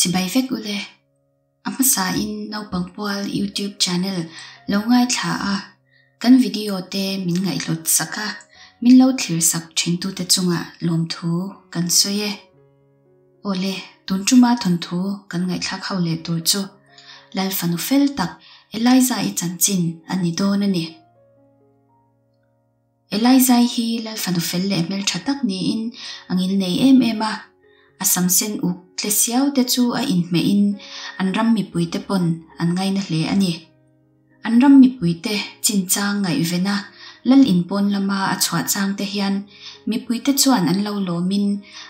Chibai vek ule. A hmasain naupang pual YouTube channel lo ngaithla a, kan video te min ngaihhlawt sak a, min lo thlir sak thintute chungah lawmthu kan sawi e. Awle, tun tuma thawnthu kan ngaihthlak ho leh tur chu Lal fanu fel tak Eliza-i chanchin a ni dawn a ni. Elizai hi Lal fanu fel leh hmeltha tak niin a ngil nei em em a, a sam sen uk tle siau te chu a inhmehin an ram mipuite pawn an ngaina hle a ni. An ram mipuite chinchang ngaihvena Lal inpawn lama a chhuah chang te hian mipuite chuan an lo lawmin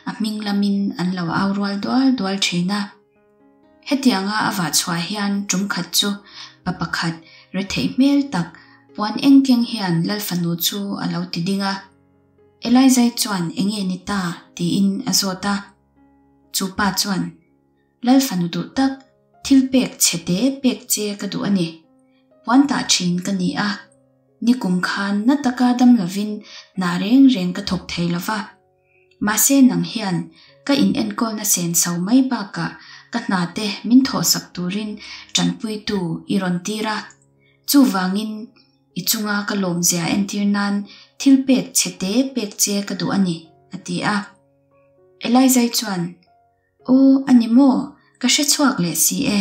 a hming lamin an lo au rual dual dual thin a. Hetianga a vah chhuah hian tum khat chu pa pakhat retheih hmel tak puan eng keng hian Lal fanu chu a lo ti ding a. Elizai chuan enge ni ta tiin a zawt a. Chu pa chuan, Lal fanu duh tak, thil pek chhe te pek che ka duh a ni. Puan tah thin ka ni a. Nikum khan na taka dam lovin hna reng reng ka thawk thei lova. Mahse nang hian ka in enkawlna sen so mai bakah ka hna te min thawhsak turin tanpuitu i rawn tir a. Chuvangin i chunga ka lawmzia entir nan thil pek chhe te pek che ka duh a ni, a ti a. Elizai chuan, Aw, a ni maw? Ka hre chhuak leh si e.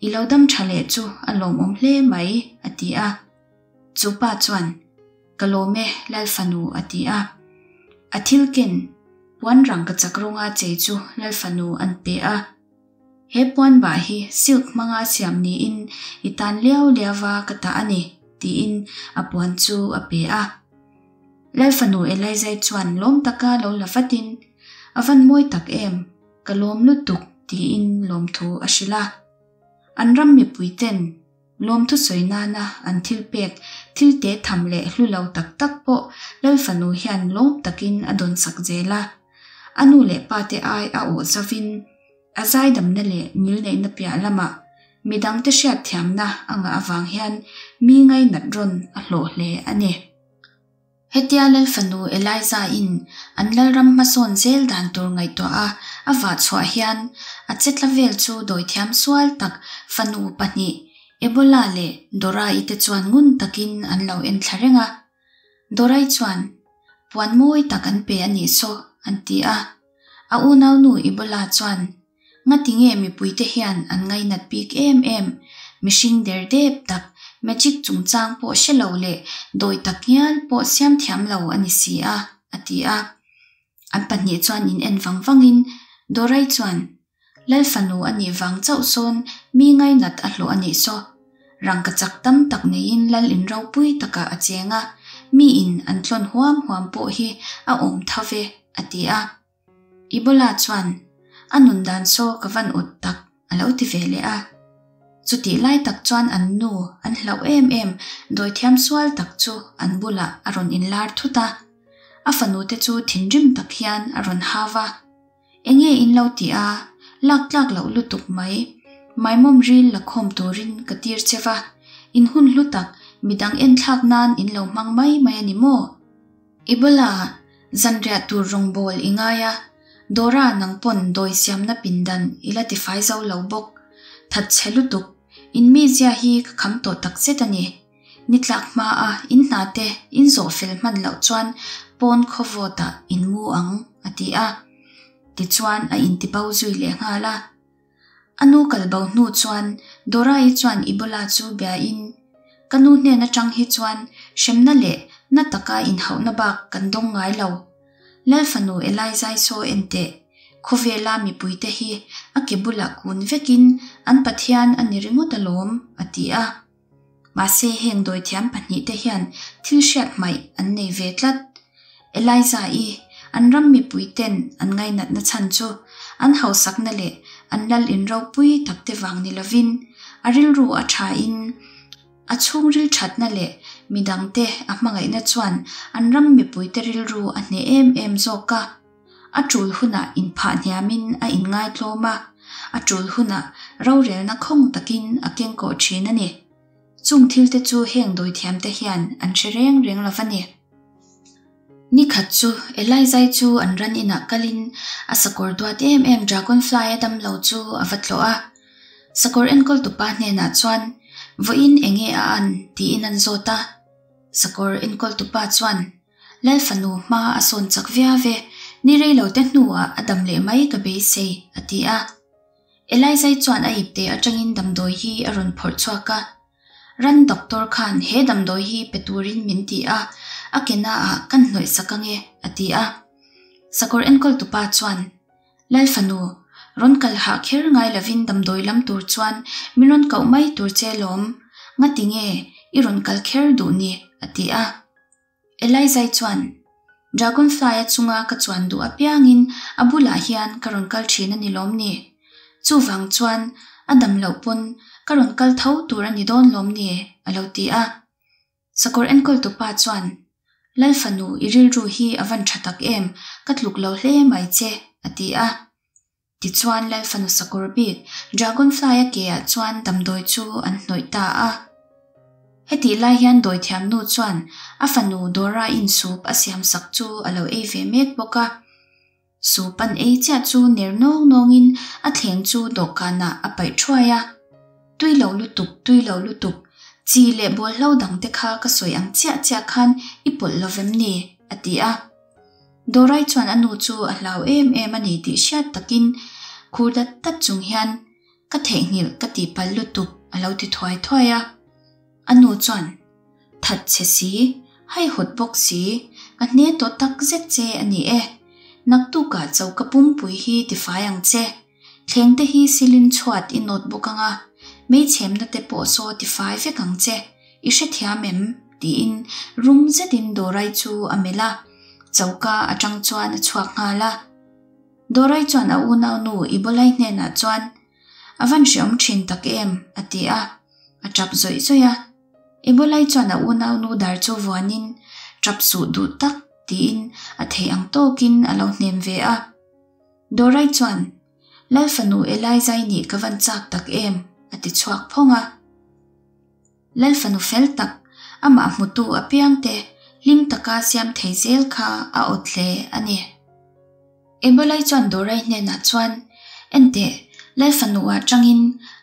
I lo dam tha leh chu a lawmawm hle mai, a ti a. Chu pa chuan, Ka lawm e, Lal fanu, a ti a. A thil ken, puan rangka chak rawnga chei chu Lal fanu an pe a. He puan bah hi silk hmanga siam niin i tan liau liauva ka tah a ni, tiin a puan chu a pe a. Lal fanu Elizai chuan lawm taka lo la vatin, A van mawi tak em, ka lawm lutuk, tiin lawmthu a hrilh a. An ram mipuiten lawmthu sawi nana an thil pek thil te tham leh hlu lo tak tak pawh Lal fanu hian lawm takin a dawnsak zel a. A nu leh pa te ai a awh zovin a zaidamna leh ngilneihna piah lamah midangte hriatthiamna a ngah avang hian mi ngainat rawn a hlawh hle a ni. Hetia Lal fanu Eliza-in an Lalram hmasawn zel dan tur ngaihtuah a a vah chhuah hian a chetla vel chu dawithiam sual tak fanu pahnih Ebola leh Dora-i te chuan ngun takin an lo en thla reng a. Dora-i chuan, Puan mawi tak an pe a nih saw, an ti a. A unaunu Ebola chuan, Ngati nge mipuite hian an ngainat bik em em? Mihring der dep tak, magic chungchang pawh hre lo leh dawi tak ngial pawh siam thiam lo a ni si a, a ti a. An pahnih chuan in en vang vangin Dorai chuan, Lal fanu a nih vang chauh sawn mi ngainat a hlawh a nih saw. Rangka chak tam tak neiin lal in ropui takah a cheng a, miin an tlawn huam huam pawh hi a awm tho ve, a ti a. Ebola chuan, A nun dan saw ka van ut tak, a lo ti ve leh a. Chutih lai tak chuan an nu, an hlauh em em, dawithiam sual tak chu an bulah a rawn inlar thut a. A fanute chu thinrim tak hian a rawn hau va. Enge in lo tih a, lak tlak loh lutuk mai. Maimawm ril la khawm turin ka tir che va, in hun hlu tak midang enthlak nan in lo hmang mai mai a ni maw? Ebola, zanriah tur rawngbawl i ngai a, Dora nang pawn dawi siamna pindan i la tifai zo lo bawk. That chhe lutuk, in mizia hi ka kham tawh tak zet a ni. Ni tlak hma a in hna te in zawh fel hman loh chuan pawn khaw vawt ah in mu ang, a ti a. Tichuan a intibo zui leh nghal a. A nu kal bo hnu chuan Dora-i chuan Ebola chu biain, Ka nu hnen atang hi chuan hremna leh na taka inhauhna bak kan dawng ngai lo. Lal fanu Elizai saw en teh, khawvela mipuite hi a ke bulah kun vekin an Pathian a ni ringawt alawm, a ti a. Mahse heng dawithiam pahnihte hian thil hriat hmaih an nei ve tlat. Eliza-i, an ram mipuiten an ngainatna chhan chu an hausakna leh an lal in ropui takte vang ni lovin, a rilru a thain a chhungril thatna leh midangte a hmangaihna chuan an ram mipuite rilru a hneh em em zawk a. A tul hunah inphah hniamin a inngaitlawm a, a tul hunah rorelna khawng takin a kengkawh thin a ni. Chung thilte chu heng dawithiamte hian an hre reng reng lo va ni. Ni khat chu Elijah chu an ran inah kalin a sakawr duat em em Dragonfly a damlo chu a va tlawh a. Sakawr enkawltupa hnenah chuan, Vawiin enge a an? tiin an zawt a. Sakawr enkawltupa chuan, Lal fanu hma a sawn chak viau e, ni reilote hnuah a dam leh mai ka beisei, a ti a. Elijah chuan a ipte atangin damdawi hi a rawn phawrh chhuak a. Ran doctor khan he damdawi hi pe turin min ti a, a ke naah kan hnawih sak ange, a ti a. Sakawr enkawltupa chuan, Lal fanu, rawn kal hah kher ngai lovin damdawi lam tur chuan min rawn koh mai tur che lawm, ngati nge i rawn kal kher duh ni? a ti a. Elijah chuan, Dragonfly-a chunga ka chuan duh apiangin a bulah hian ka rawn kal thin a ni lawm ni? Chuvang chuan a dam loh pawn ka rawn kal tho tur a ni dawn lawm ni? a lo ti a. Sakawr enkawltupa chuan, Lal fanu, i rilru hi a van tha tak em, ka tluk lo hle mai che, a ti a. Tichuan Lal fanu sakawr bik Dragonfly-a ke-ah chuan damdawi chu an hnawih ta a. Hetih lai hian dawithiamnu chuan a fanu Dora-in soup a siam sak chu a lo ei ve mek bawk a. Soup an ei chiah chu ner nawng nawngin a thleng chu dawhkanah a paih thuai a. Tui lo lutuk, tui lo lutuk, chi leh bawlhlo dangte kha ka sawi ang chiah chiah khan i pawlh lo vem ni? a ti a. Dorai chuan a nu chu a hlau em em a ni tih hriat takin khur dat dat chung hian, Ka theihnghilh ka tih palh lutuk a lo ti thuai thuai a. A nu chuan, That che si, haihawt bawk si, ka hne tawh tak zet che a ni e. Naktukah choka pumpui hi tifai ang che. Thleng te hi silin chhuat i nawt bawk ang a, meichhemna te pawh saw tifai vek ang che, i hrethiam em? tiin rum zetin Dorai chu a melh a, choka atang chuan a chhuak nghal a. Dorai chuan a unaunu Ibolai hnenah chuan, A van hreawm thin tak em? a ti a, a tap zawih zawih a. Ibolai chuan a unaunu dar chu vuanin, Tap suh duh tak, tiin a theih ang tawkin a lo hnem ve a. Dorai chuan, Lal fanu Elijah-i nih ka van chak tak em? a ti chhuak phawng a. Lal fanu fel tak, amah hmutu apiangte hlim taka siam thei zel kha a awt hle a ni. Ebolai chuan Dorai hnenah chuan, Enteh, Lal fanu ah tangin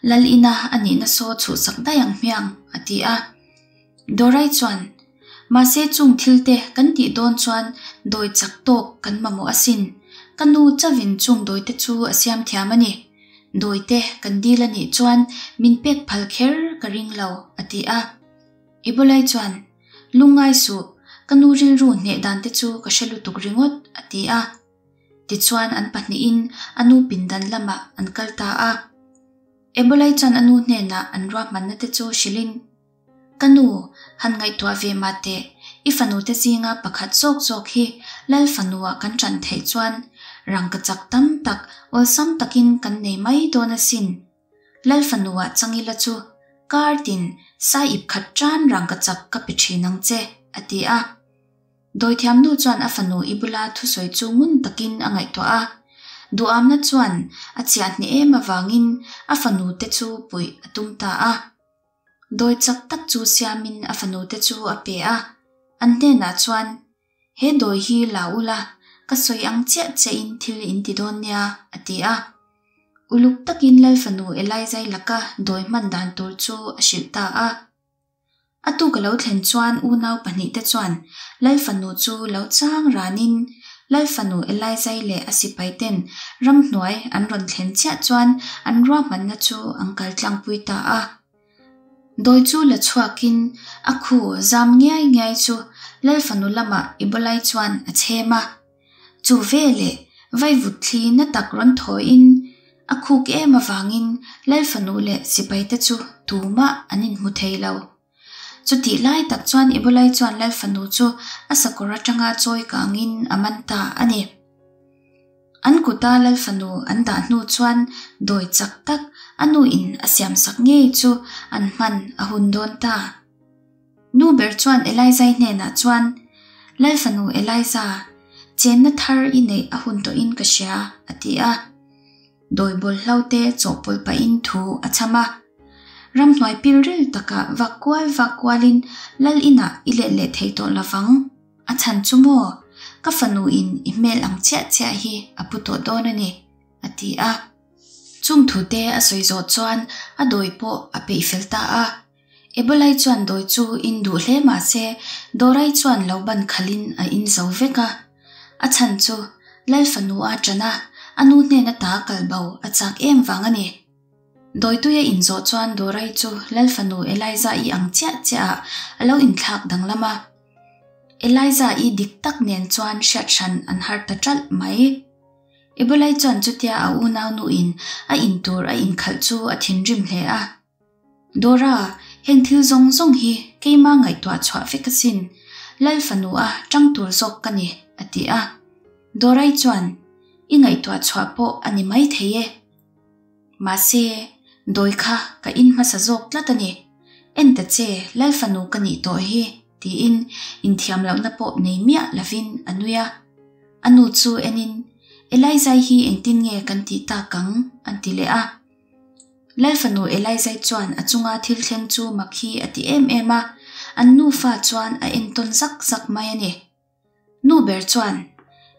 Lal ina a nihna saw chhuhsak daih ang hmiang, a ti a. Dorai chuan, Mahse chung thilte kan tih dawn chuan dawi chak tawk kan mamawh asin. Ka nu chauhin chung dawite chu a siam thiam a ni. Dawite kan dil a nih chuan min pek phal kher ka ring lo, a ti a. Ibolai chuan, Lungngai suh, ka nu rilru hneh dan te chu ka hre lutuk ringawt, a ti a. Tichuan an pahnihin a nu pindan lamah an kal ta a. Ebolai chuan a nu hnenah an ruahmanna te chu hrilhin, Ka nu, han ngaihtuah ve mah teh, i fanute zinga pakhat zawk zawk hi Lal fanua kan ṭan theih chuan rangka chak tam tak awlsam takin kan nei mai dawn asin. Lal fanua chang ila chu kar tin sai ip khat ṭan rangka chak ka pe ṭhin ang che, a ti a. Dawithiamnu chuan a fanu i bula thusawi chu ngun takin a ngaihtuah a. Duhamna chuan a chiah hneh em avangin a fanute chu puih a tum ta a. Dawi chak tak chu siamin a fanute chu a pe a, an hnenah chuan, He dawi hi la ula, ka sawi ang chiah chiahin thil in ti dawn nia, a ti a. Uluk takin Lal fanu Elijah laka dawi hman dan tur chu a hrilh ta a. A tuk a lo thlen chuan unau pahnihte chuan Lal fanu chu lo chang ranin Lal fanu Elijah leh a sipaiten ramhnuai an rawn thlen chiah chuan an ruahmanna chu an kal tlangpui ta a. Dawi chu la chhuakin a khu zam ngiai ngiai chu Lal fanu lamah Ibolai chuan a chhem a. Chu veleh vaivut thli na tak rawn thawiin a khuk em avangin Lal fanu leh sipaite chu tumah an inhmu thei lo. Chutih lai tak chuan Ibolai chuan Lal fanu chu a sakawr atanga chawi kangin a man ta a ni. An kuta Lal fanu an dah hnu chuan dawi chak tak a nuin a siamsak ngei chu an hman a hun dawn ta. Nu ber chuan Elizai hnenah chuan, Lal fanu Eliza, chenna thar i neih a hun tawhin ka hria, a ti a. Dawi bawlhlo te chawhpawlh pahin thu a chham a. Ramhnuai pilril takah vak kual vak kualin lal inah i let leh thei tawh lovang. A chhan chu maw? Ka fanu in i hmel ang chiah chiah hi a pu tawh dawn a ni, a ti a. Chung thute a sawi zawh chuan a dawi pawh a peih fel ta a. Ebolai chuan dawi chu in duh hle mah se Dorai chuan lo ban khalhin a in zo vek a. A chhan chu Lal fanu a ṭan a, a nu hnen ata kal bo a chak em vang a ni. Dawitui a inzawh chuan Dorai chu Lal fanu Eliza-i ang chiah chiah ah a lo inthlak danglam a. Eliza-i dik tak nen chuan hriat hran an har ta ṭalh mai. Ebolai chuan chutia a unaunuin a intur a inkhalh chu a thinrim hle a. Dora, heng thil zawng zawng hi keima ngaihtuah chhuah vek asin, Lal fanu a tang tur zawk ka ni, a ti a. Dorai chuan, I ngaihtuah chhuah pawh a ni mai thei e. Mahse, dawi kha ka in hmasa zawk tlat a ni. En ta che, Lal fanu ka nih tawh hi, tiin inthiam lohna pawh nei miah lovin a nui a. A nu chu enin, Elijah hi engtin nge kan tih tak ang? an ti leh a. Lal fanu Elijah chuan a chunga thil thleng chu mak hi a ti em em a, an nufa chuan a entawn zak zak mai a ni. Nu ber chuan,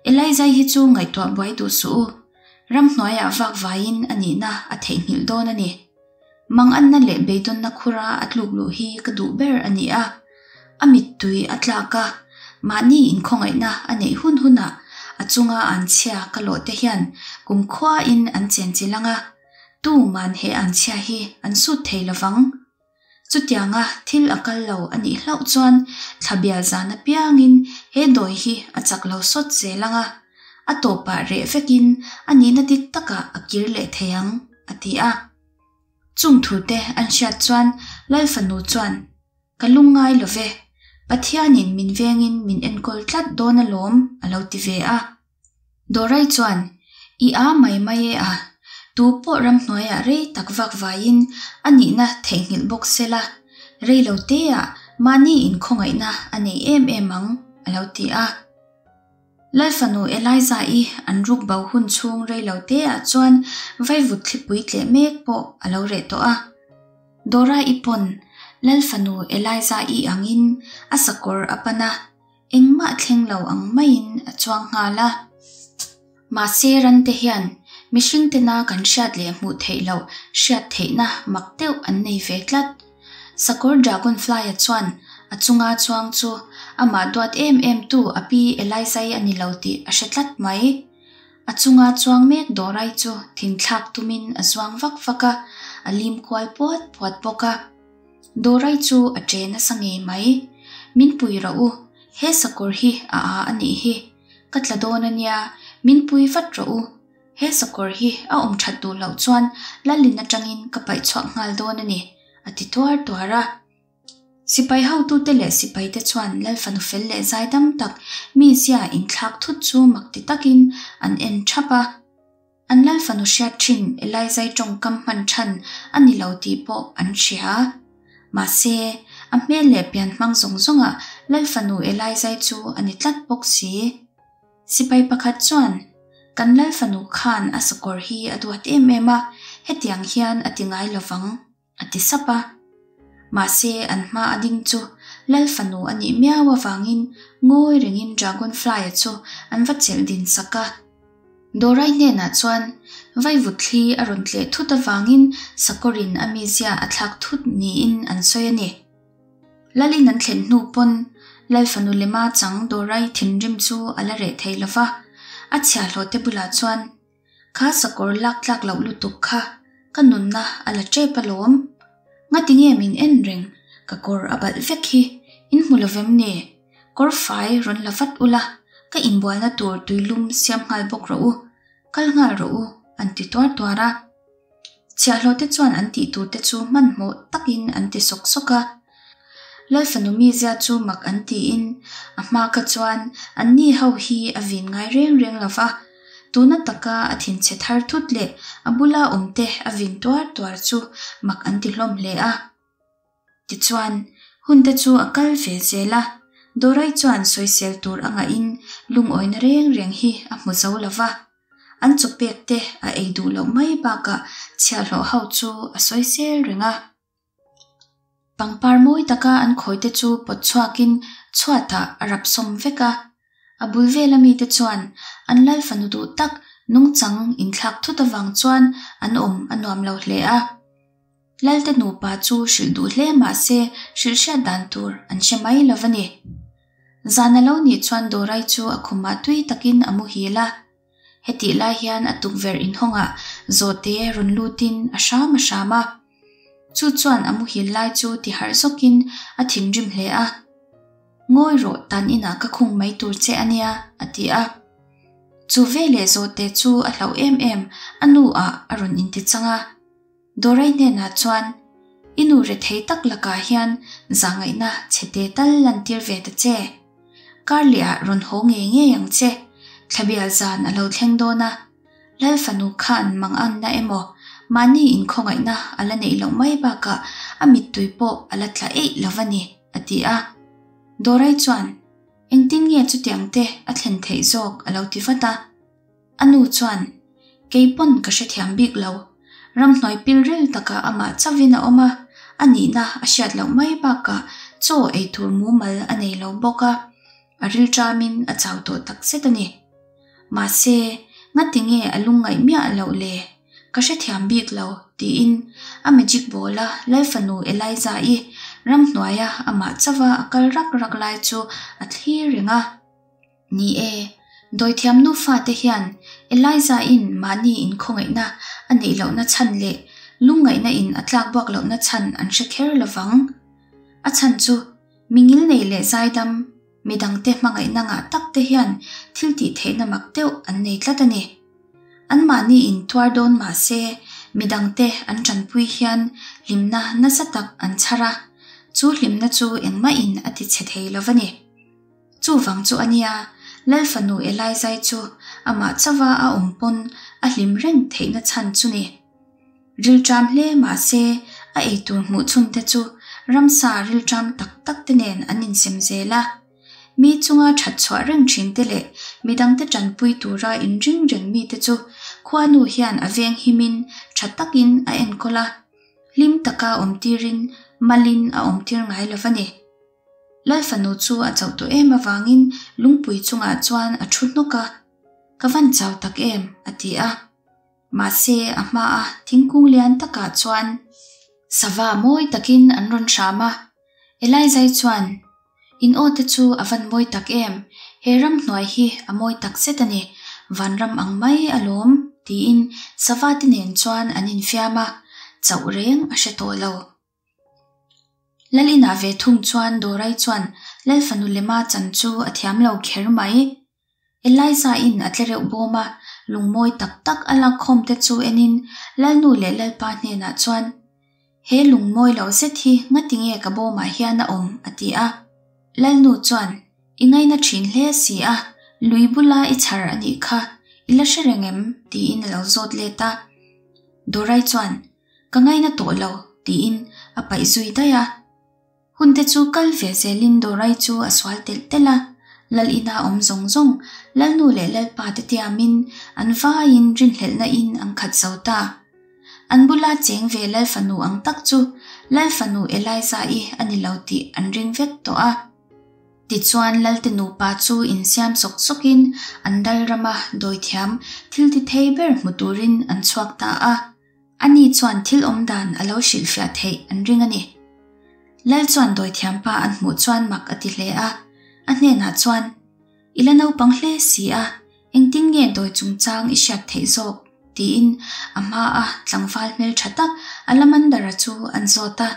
Elijah hi chu ngaihtuah buai duh suh u, ramhnuaiah vak vaiin a nihna a theihnghilh dawn a ni. Manganna leh beidawnna khura a tluk luh hi ka duh ber a ni a, a mittui a tlak a, mahni inkhawngaihna a neih hun hunah a chunga anchhia ka lawh te hian kumkhuain an chenchilh ang a, tuman he anchhia hi an sut thei lovang. Chutianga thil a kal lo a nih hlauh chuan thlabial zan apiangin he dawi hi a chak lo sawt zel ang a, a tawpah reh vekin a nihna dik takah a kir leh thei ang, a ti a. Chung thute an hriat chuan Lal fanu chuan, Ka lungngai lo ve, Pathianin min vengin min enkawl tlat dawn alawm, a lo ti ve a. Dorai chuan, I a mai mai e a, tu pawh ramhnuaiah rei tak vak vaiin a nihna theihnghilh bawk se la, rei lo teah mahni inkhawngaihna a nei em em ang, a lo ti a. Lal fanu Eliza-i an ruk bo hun chhung rei lo teah chuan vaivut thlipui tleh mek pawh a lo reh tawh a. Dora-i pawn Lal fanu Eliza-i angin a sakawr a pan a, engmah thleng lo ang maiin a chuang nghal a. Mahse rante hian mihring tena kan hriat leh hmuh theih loh hriat theihna mak deuh an nei ve tlat. Sakawr Dragonfly-a chuan a chunga chuang chu amah duat em em tu a pi Elizai a ni lo tih a hre tlat mai. A chunga chuang mek Dorai chu thinthlak tumin a zuang vak vak a, a lim kual puat puat bawk a. Dorai chu a che nasa ngei mai. Min pui rawh u, he sakawr hi a â a nih hi. Ka tla dawn a nia, min pui vat rawh u. He sakawr hi a awm that duh loh chuan Lalin atangin ka paih chhuak nghal dawn a ni, a ti tuar tuar a. Sipai hotute leh sipaite chuan Lal fanu fel leh zaidam tak mizia inthlak thut chu mak ti takin an en thap a. An Lal fanu hriat thin Elijah tawngkam hman than a ni lo tih pawh an hria. Mahse, a hmel leh pian hmang zawng zawngah Lal fanu Elijah chu a ni tlat bawk si. Sipai pakhat chuan, Kan Lal fanu khan a sakawr hi a duat em em a, hetiang hian a ti ngai lovang. A ti sap a. Mahse, an hma a ding chu Lal fanu a nih miau avangin ngawi rengin Dragonfly-a chu an va chelh din sak a. Dorai hnenah chuan vaivut thli a rawn tleh thut avangin sakawrin a mizia a thlak thut niin an sawi a ni. Lalin an thlen hnu pawn Lal fanu lema chang Dorai thinrim chu a la reh thei lo va, a chhiahhlawhte bulah chuan, Kha sakawr lak tlak loh lutuk kha ka nunna a la tep alawm. Ngati nge min en reng, ka kawr a balh vek hi, in hmu lovem ni? Kawr fai rawn la vat ula, ka inbualna tur tuilum siam nghal bawk rawh u, kal nghal rawh u, an ti tuar tuar a. Chhiahhlawh te chuan an tih tur te chu hmanhmawh takin an ti sawk sawk a. Lal fanu mizia chu mak an tiin a hma kha chuan anni ho hi a vin ngai reng reng lo va, tuna taka a thinchhe thar thut leh a bula awmte a vin tuar tuar chu mak an ti hlawm hle a. Tichuan, hunte chu a kal ve zel a, Dorai chuan sawisel tur a ngahin lungawina reng reng hi a hmu zo lo va. An chaw pek te a ei duh loh mai bakah chhiahhlawh ho chu a sawisel reng a. Pangpar mawi taka an khawi te chu pawt chhuakin chhuatah a rap sawm vek a. A bul vela mite chuan an lal fanu duh tak nungchang inthlak thut avang chuan an awm a nuam lo hle a. Lalte nupa chu hrilh duh hle mah se hrilh hriat dan tur an hre mai lo va ni. Zan a lo nih chuan Dorai chu a khumah tui takin a muhil a. Hetih lai hian a tukverh inhawngah zawhte rawn lutin a hram a hram a. Chu chuan a muhil lai chu ti harh zawkin a thinrim hle a. Ngawi rawh tan inah ka khung mai tur che a nia, a ti a. Chu veleh zawhte chu a hlauh em em, a nu ah a rawn inti chang a. Dorai hnenah chuan, I nu rethei tak lakah hian zahngaihna chhete tal lantir ve ta che. Kar lehah rawn haw ngei ngei ang che, thlabial zan a lo thleng dawn a. Lal fanu khan manganna emaw, mahni inkhawngaihna a la neih loh mai bakah a mittui pawh a la tla eih lo va ni, a ti a. Dorai chuan, Engtin nge chutiang te a thlen theih zawk? a lo ti vat a. A nu chuan, Kei pawn ka hrethiam bik lo. Ramhnuai pilril takah amah chauhin a awm a, a nihna a hriat loh mai bakah chaw ei tur mumal a nei lo bawk a, a rilṭamin a chau tawh tak zet a ni. Mahse, ngati nge a lungngaih miah loh le? Ka hrethiam bik lo, tiin a magic ball-a Lalfanu Eliza-i ramhnuaia amah chauha a kal rak rak lai chu a thlir reng a. Ni e, dawithiam nufa te hian Eliza-in mahni inkhawngaihna a neih lohna chhan leh lungngaihna in a tlak buak lohna chhan an hre kher lovang. A chhan chu mi ngilnei leh zaidam, midangte hmangaihna ngah tak te hian thil tih theihna mak deuh an nei tlat a ni. Anmahni in tuar dawn mah se midangte an tanpui hian hlimna nasa tak an chhar a, chu hlimna chu engmah in a ti chhe thei lo va ni. Chuvang chu a nia, Lal fanu Elizai chu amah chauha a awm pawn a hlim reng theihna chhan chu ni. Rilṭam hle mah se a eitur hmuh chhun te chu ramsa rilṭam tak tak te nen an insem zel a. Mi chunga ṭhat chhuah reng ṭhin te leh midangte ṭanpui tura inring reng mite chu khuanu hian a veng himin ṭha takin a enkawl a, hlim taka awmtirin malin a awmtir ngai lo va ni. Lal fanu chu a chauh tawh em avangin lungpui chungah chuan a thu hnawk a, Ka van chau tak em? a ti a. Mahse, a hmaa thingkung lian takah chuan sava mawi takin an rawn hram a. Elijah chuan, In aw te chu a van mawi tak em? He ramhnuai hi a mawi tak zet a ni, vanram ang mai alawm, tiin sava te nen chuan an infiam a, chauh reng a hre tawh lo. Lalina ve thung chuan Dorai chuan Lal fanu lema chan chu a thiam lo kher mai. Eliza in a tle reuh bawm a, lungmawi tak tak a lakkhawm te chu enin Lalnu leh Lalpa hnenah chuan, He lungmawi lo zet hi ngati nge ka bawmah hian a awm? a ti a. Lalnu chuan, I ngaina thin hle si a, lui bula i chhar a nih kha, i la hre reng em? tiin a lo zawt let a. Dorai chuan, Ka ngaina tawh lo, tiin a paih zui daih a. Hunte chu kal ve zelin Dorai chu a sual telh telh a. Lal ina awm zawng zawng, Lalnu leh Lalpa te tiamin an vaiin rinhlelhna in an khat zo ta. An bula cheng ve Lal fanu ang tak chu Lal fanu Eliza-i a ni lo tih an ring vek tawh a. Tichuan Lalte nupa chu insiam sawk sawkin an dal rama dawithiam thil ti thei ber hmu turin an chhuak ta a. Ani chuan thil awm dan a lo hrilhfiah theih an ring a ni. Lal chuan dawithiam pa an hmuh chuan mak a ti hle a, a hnenah chuan, I la naupang hle si a, engtin nge dawi chungchang i hriat theih zawk? tiin a hmaa tlangval hmeltha tak Alamandara chu an zawt a.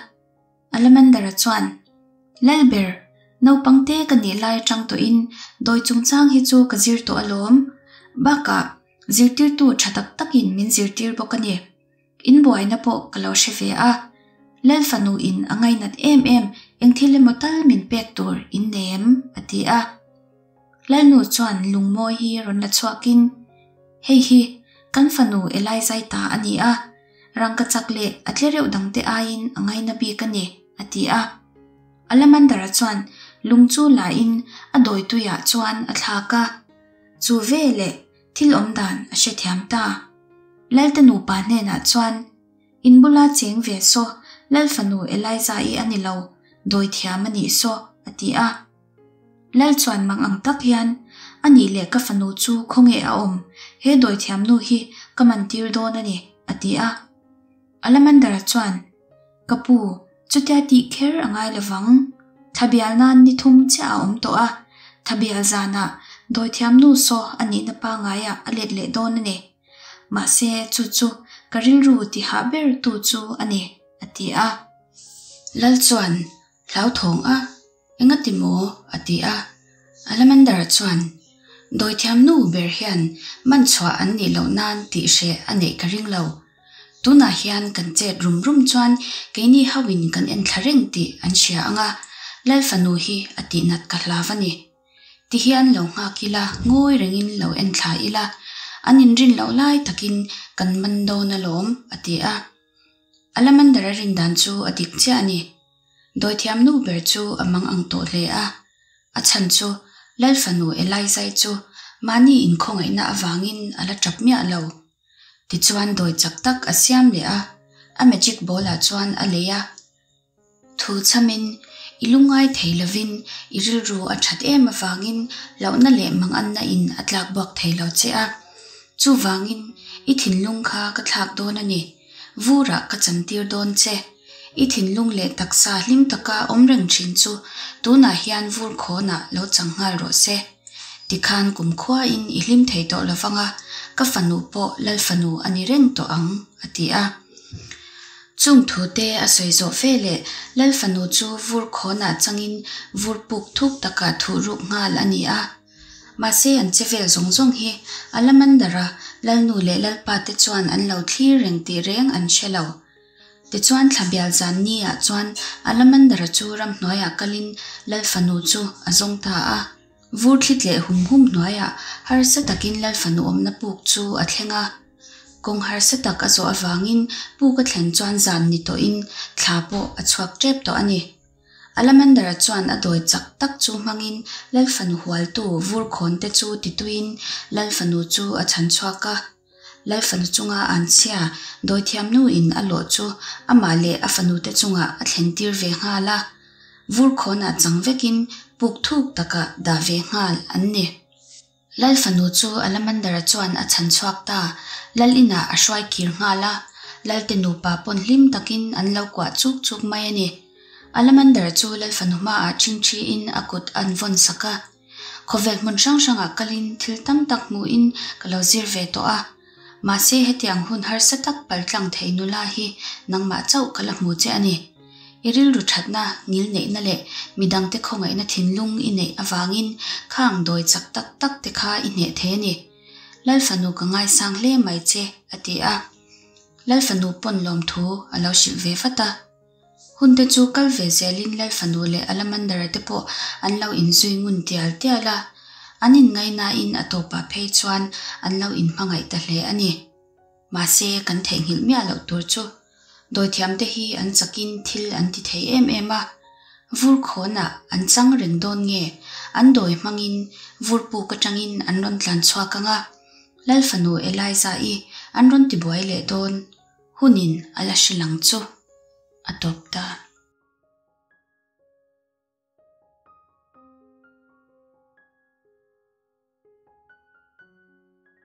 Alamandara chuan, Lalber, naupang te ka nih lai atang tawhin dawi chungchang hi chu ka zir tawh alawm. Bakah, zirtirtu tha tak takin min zirtir bawk a ni. In buaina pawh ka lo hre ve a. Lal fanu in a ngainat em em eng thil emaw tal min pek tur in nei em? a ti a. Lalnu chuan lungmawi hi rawn la chhuakin, Hei hi kan fanu Elizai ta a ni a. Rangkachak leh a tlereuh dangte aiin a ngaina bik a ni, a ti a. Alamandara chuan lung chu lain a dawituiah chuan a thlak a. Chu veleh thil awm dan a hrethiam ta. Lalte nupa hnenah chuan, In bula cheng ve saw, Lal fanu Eliza-i a ni lo, dawithiam a nih saw, a ti a. Lal chuan mang ang tak hian, A nih leh ka fanu chu khawnge a awm? He dawithiamnu hi ka mantir dawn a ni, a ti a. Alamandara chuan, Ka pu, chutia tih kher a ngai lovang. Thlabial nan ni thum chiah a awm tawh a, thlabial zanah dawithiamnu saw a nihna pangaiah a let leh dawn a ni. Mahse, chu chu ka rilru tihah ber tu chu a ni, a ti a. Lal chuan, Hlauthawng a, engati maw? a ti a. Alamandar chuan, Dawithiam nu ber hian man chhuah an nih loh nan tih hreh a neih ka ring lo. Tunah hian kan chet rum rum chuan keini hoin kan enthla reng tih an hria ang a, Lal fanu hi a tihnat ka hlau a ni. Tihian lo nghak ila, ngawi rengin lo enthla ila, an inrin loh lai takin kan man dawn alawm, a ti a. Alamandar-a rin dan chu a dik chiah a ni. Dawithiam nu ber chu a mang ang tawh hle a. A chhan chu Lal fanu Elizai chu mahni inkhawngaihna avangin a la tap miah lo. Tichuan dawi chak tak a siam leh a, a magic ball-ah chuan a lei a. Thu chhamin, i lungngai thei lovin i rilru a that em avangin hlauhna leh manganna in a tlak buak thei lo che a. Chuvangin, i thinlung kha ka thlak dawn a ni. Vurah ka chantir dawn che. I thinlung leh taksa hlim taka awm reng thin chu tunah hian vur khawnah lo chang nghal rawh se. Tikhan kumkhuain i hlim thei tawh lovang a, ka fanu pawh Lal fanu a ni reng tawh ang, a ti a. Chung thute a sawi zawh fe leh Lal fanu chu vur khawnah changin vur puk thuk takah thuh ruk nghal a ni a. Mahse an che vel zawng zawng hi Alamandara Lalnu leh Lalpa te chuan an lo thlir reng tih reng an hre lo. Tichuan thlabial zan ni ah chuan Alamandara chu ramhnuaiah kalin Lal fanu chu a zawng ta a. Vur thli tleh hum hum hnuaiah harsa takin Lal fanu awmna puk chu a thleng a. Kawng harsa tak a zawh avangin puk a thlen chuan zan ni tawhin thla pawh a chhuak tep tawh a ni. Alamandara chuan a dawi chak tak chu hmangin Lal fanu hualtu vur khawnte chu tituiin Lal fanu chu a chhan chhuak a. Lal fanu chunga an chhia dawithiamnu in a lawh chu amah leh a fanute chungah a thlen tir ve nghal a. Vur khawnah chang vekin puk thuk takah dah ve nghal an ni. Lal fanu chu Alamandara chuan a chhan chhuak ta, Lal inah a hruai kir nghal a, Lalte nupa pawn hlim takin an lo kuah chuk chuk mai a ni. Alamandara chu Lal fanu hmaah ṭhingṭhiin a kut an vawn sak a. Khawvel hmun hrang hrangah kalin thil tam tak hmuhin ka lo zir ve tawh a. Mahse hetiang hun harsa tak paltlang thei nula hi nangmah chauh ka la hmu che a ni. I rilru thatna, ngilneihna leh midangte khawngaihna thinlung i neih avangin khang dawi chak tak tak te kha i hneh thei a ni. Lal fanu ka ngaisang hle mai che, a ti a. Lal fanu pawn lawmthu a lo hrilh ve vat a. Hun te chu kal ve zelin Lal fanu leh Alamandara te pawh an lo inzui ngun tial tial a. An inngaihnain a tawpah phei chuan an lo inhmangaih ta hle a ni. Mahse, kan theihnghilh miah loh tur chu dawithiamte hi an chakin thil an ti thei em em a, vur khawnah an chang reng dawn nge an dawi hmangin vur puk atangin an rawn tlan chhuak ang a, Lal fanu Eliza-i an rawn tibuai leh dawn hunin a la hre lang chu a tawp ta.